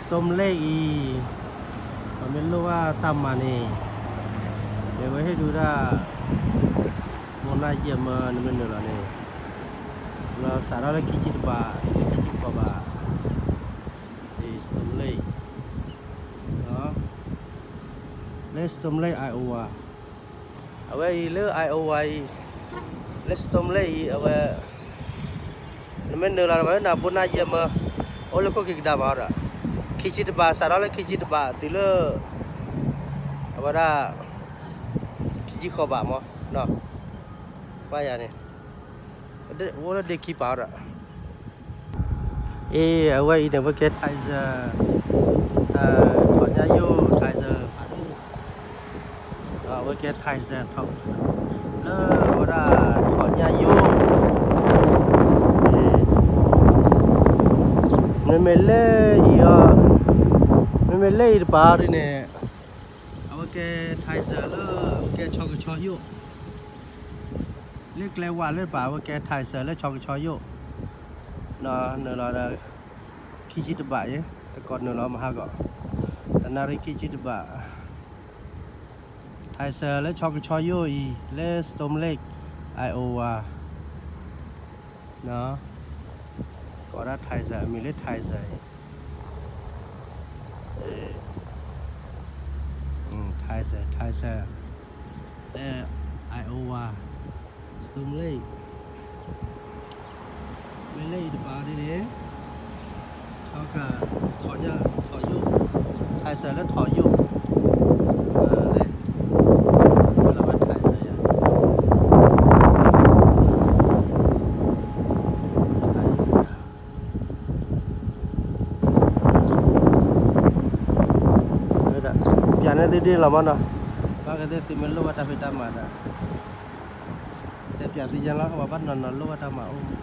Storm Lake အံၤ ပမ့ၢ်လိၣ်ဘၣ်တၢ်မၤန့ၣ် မ့ၢ်ဝဲဟ့ၣ်ဒုးဒၣ် ဘိနၢ်ယဲၢ်မၢ နမ့ၢ်နုာ်လီၤန့ၣ် လီၤစးထီၣ်လၢခံဆံတဘး တုၤလၢခံဆံဃိးဘး Storm Lake လၢ Storm Lake Iowa အဝဲအံၤလၢ Iowa အံၤ လၢ Storm Lake အံၤ အဝဲ နမ့ၢ်နုာ်လီၤ နဘိနၢ်ယဲၢ်မၢ အိၣ်လၢခိၣ်ခံကဒါမးဒီး ခံဆံတဘး စးထီၣ်လၢခံဆံတဘး တုၤလၢ အဝဲဒၣ် ခံဆံဃိးဘးမး ကွၢ်ယၤန့ၣ် အိၣ်လၢဒ့ခံပၤဒီး အ့ အဝဲအံၤန့ၣ် အဝဲကဲ Tyson ထီၣ်ညၣ်ယိၣ် Tyson အဝဲကဲ Tyson ထီၣ် လၢအဝဲဒၣ်ထီၣ်ညၣ်ယိၣ် မ့မ့ၢ်လၢအံၤအီၤ မ့မ့ၢ်လၢအံၤတပၤအီၤဒ်န့ၣ် အဝဲကဲ Tyson လၢအဝဲကဲဆီကဆီယိၣ် လၢကျဲဝးလၢတပၤ အဝဲကဲ Tyson လၢဆီကဆီယိၣ် နုာ်လီၤဒီး ခံဆံတဘးယဲ တကိးနုာ်လီၤမဟါကီး တနၣ်ရံၣ်ခံဆံတဘး Tyson လၢဆီကဆီယိၣ်အံၤ လၢ Storm Lake Iowa ကိးဒၣ် Tyson အမံၤလၢ Tyson အံၤ Tyson Tyson လၢ Iowa Storm Lake မ့ၢ်လၢအံၤတပၤဒ်န့ၣ် ဆီက ထီၣ်ညၣ်ထီၣ်ယိၣ် Tyson လၢထီၣ်ယိၣ် လၢဝဲ Tyson ယၤ ပျးန့ၢ်သုဒ်န့ၣ်လီၤမးနီၤ ဘၣ်ကသ့ၣ်သုမ့ၢ်လိၣ်ဘၣ်တၢ်ဖံးတၢ်မၤဒီး တဲပျးသုယဲလီၤ ပှၤဘၣ်နီၤနီၤလိၣ်ဘၣ်တၢ်မၤအိၣ်မး